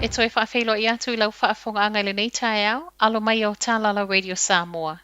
E toe faafeiloai atu i lau faafofogaaga i lenei taeao, alo mai o tala la Radio Samoa.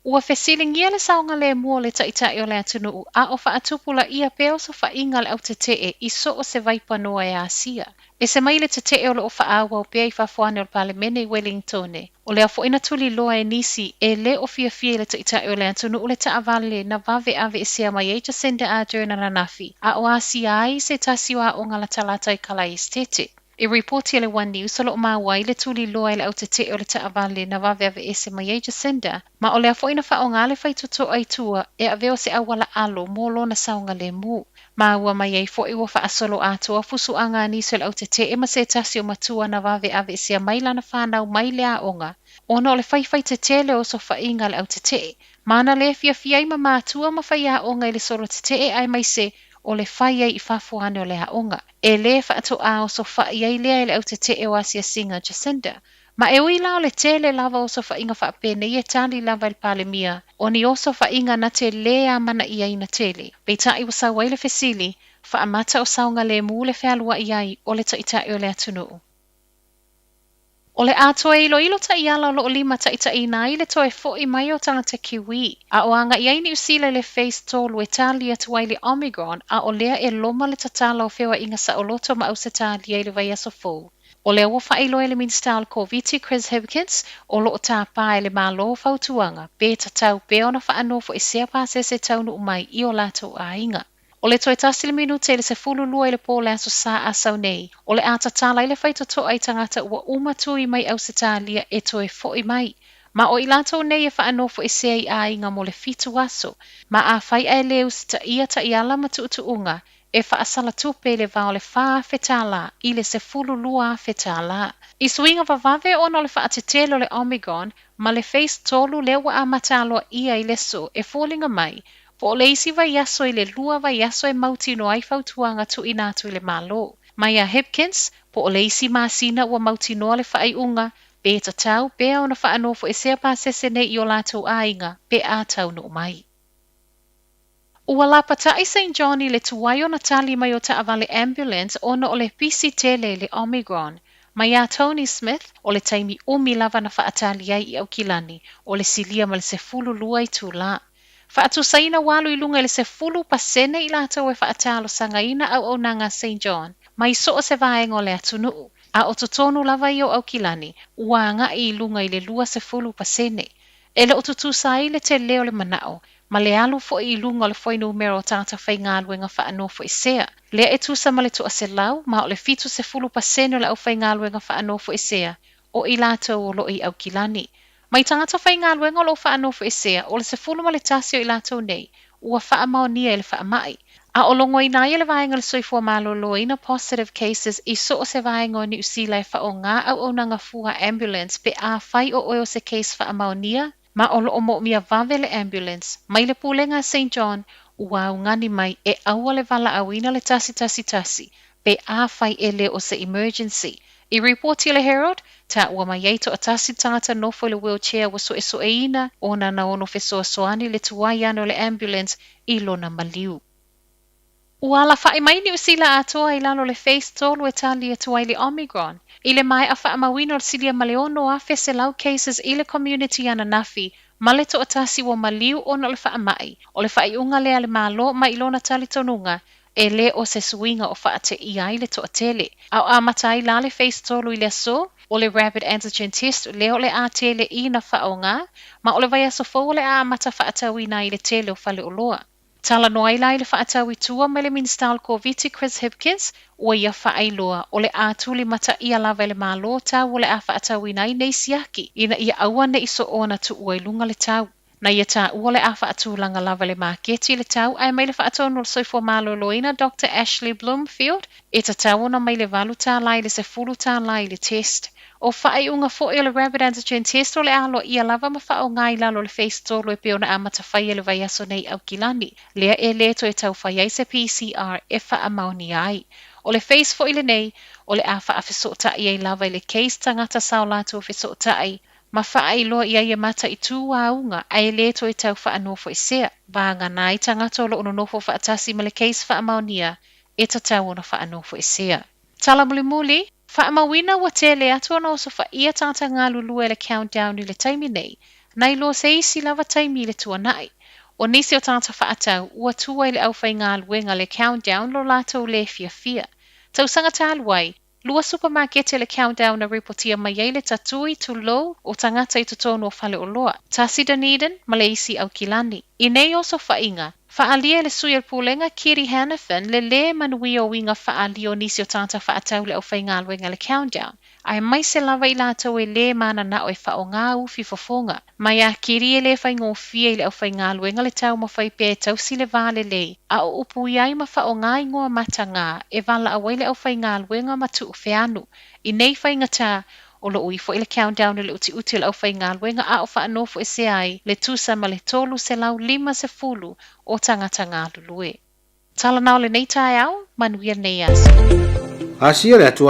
Ua fesiligia le saogalemu o le Taitai o le atunuu a o faatupulaia pea osofaiga a le autetee i so o se vaipanoa e asia. Ese mai le tetee o loo faaauau pea i fafo ane o le Palemene i Welingtone. O lea foi na tuliloa e nisi e le o fiafia i le Taitai o le atunuu le taavale na vave aveesea mai ai Jacinda Ardern ananafi a o asia ai se tasi o aoga latalata i Kalai Esetete. I ripoti a le One News o lo o maua ai le tuliloa e le autetee o le taavale na vave aveese mai ai Jacinda, ma o lea foi na faaaoga le faitotoa i tua e avea o se auala alo mo lona saogalemu. Maua mai ai foi ua faasolo atoa fusuaga a nisi o le autetee ma se tasi o matua na vave aveesea mai lana fanau mai le aoga ona o le faifai tetele o osofaiga a le autetee. Ma na le fiafia ai ma matua ma faiaoga i le solo tetee aemaise o le fai ai i fafo ane o le aoga. E lē faatoā osofai ai lea e le autetee o asiasiga a Jacinda. Ma e ui la o le tele lava o osofaiga faapenei e tali lava e le Palemia, o ni osofaiga na te lē amana'iaina tele. Peitai ua sau ai le fesili, faamata o saogalemu le fealua'i ai o le Taitai o le atunuu. O le a toe iloilo taiala o lo o limataitaiina ai le toe fo'i mai o tagata Kiwi, a o aga'i ai Niu Sila i le Phase 3 e tali atu ai i le Omicron a o lea e loma le tatala o feoaiga saoloto ma Ausetalia i le vaiaso fou. O lea ua faailoa e le Minisita o le Koviti Chris Hipkins o lo o tāpā e le Malo fautuaga pe tatau pea ona faanofoesea pasese taunuu mai i o latou aiga. O le toe tasi le minute i le 12 i le po o le Aso Sa a sau nei, o le a tatala ai le faitotoa i tagata ua uma tui mai Ausetalia e toe fo'i mai. Ma o i latou nei e faanofoesea i aiga mo le 7 aso. Ma afai ae le usitaia taiala ma tuutuuga, e faasala tupe i le va o le $4,000 i le $12,000. I suiga vavave ona o le faatetele o le Omicron ma le Phase 3 lea ua amata aloaia i le aso e foliga mai, Po o le isi vaiaso i le 2 vaiaso e mautinoa ai fautuaga tuuina atu i le Malo. Mai a Hipkins, po o le isi masina ua mautinoa le faaiuga, pe tatau pea ona faanofoesea pasese nei i o latou aiga pe a taunuu mai. Ua lapata'i Saint John i le tuai ona tali mai o taavale ambulance ona o le pisi tele i le Omicron. Mai a Tony Smith, o le taimi umi lava na faatali ai i Aukilani, o le silia ma le 12 itulā. Faatusaina ua alu i luga i le 10% i latou e faatalosagaina auaunaga a Saint John mai so o se vaega o le atunuu, a o totonu lava ia o Aukilani, ua agaʻi i luga i le 20%. E le o tutusa ai le tele o le manao ma le alu foi i luga o le fuainumera o tagata faigaluega faanofoesea, lea e tusa ma le 100 ma o le 70% o le aufaigaluega faanofoesea o i latou o lo o i Aukilani. Mai tagata faigaluega o lo o faanofoesea, o le 11 o i latou nei ua faamaonia i le faamai. A o logoina ai e le Vaega o le Soifua Maloloina positive cases i so o se vaega o Niu Sila e faaaoga auaunaga fua ambulance pe afai o oe o se case faamaonia, ma o lo o moomia vave le ambulance mai le pulega a Saint John ua augani mai e aua le valaauina le 111 pe afai e le o se emergency. I ripoti a le Herald, taua mai ai toatasi tagata nofo i le wheelchair ua suesueina ona na ono fesoasoani le tuai ane o le ambulance i lona maliu. Ua alafaʻi mai Niu Sila atoa i lalo o le Phase 3 e tali atu ai i le Omicron. I le maea faamauina o le silia ma le 6,100 cases i le community ananafi ma le toatasi ua maliu ona o le faamai, o le faaiuga lea a le Malo mai lona talitonuga e le o se suiga o faateia ai le toatele. A o amata ai la le Phase 3 i le aso, o le Rapid Antigen Test lea o le a tele ina faaaoga, ma o le vaiaso fou o le a amata faatauina ai i le tele o faleoloa. Talanoa ai la i le faatau i tua mai le Minisita o le Koviti Chris Hipkins, ua ia faailoa o le a tulimataia lava e le Malo tau o le a faatauina ai nei siaki ina ia aua ne i soona tuua i luga le tau. Na ia taua o le a faatulaga lava e le maketi le tau ae mai le faatonu o le Soifua Maloloina Doctor Ashley Bloomfield e tatau ona mai le $8 i le $10 i le test. O faaiuga foi o le Rapid Antigen Test o le a aloaia lava ma faaaoga i lalo o le Phase 3 e pei ona amata faia i le vaiaso nei i Aukilani, lea e le toe tau fai ai se PCR e faamaonia ai. O le Phase foi lenei, o le a faafesootai ai lava i le case tagata sa o latou fesootai ma faailoa i ai e mataitū auga ae le toe tau faanofoesea, vagana ai tagata o lo o nonofo faatasi ma le case faamaonia e tatau ona faanofoesea. Tala mulimuli. Faamauina ua tele atu ona osofaia tagata galulue e le Countdown i le taimi nei, nai lo se isi lava taimi i le tuanai. O nisi o tagata faatau ua tua i le aufaigaluega a le Countdown lo latou le fiafia. Tausaga talu ai, 2 supamakete a le Countdown na ripotia mai ai le tatui, tulou, o tagata i totonu o faleoloa, tasi Dunedin ma le isi Aukilani. I nei osofaiga, faaalia e le sui o le pulega Kitty Hanafin le lē manuia o uiga faaalia o nisi o tagata faatau i le aufaigaluega a le Countdown, aemaise lava i latou e lē mananao e faaaoga ufi fofoga. Mai a Kitty e le faigofie i le aufaigaluega le taumafai pea e tausi le va lelei, a o upuia ai ma faaaoga igoa mataga e valaau ai le aufaigaluega ma tuufeanu. I nei faigata, o lo o ui foi le Countdown i le utiuti o le aufaigaluega a o faanofoesea ai le tusa ma le 350 o tagata galulue. Tala na o lenei taeao, manuia lenei aso. Asia le atu.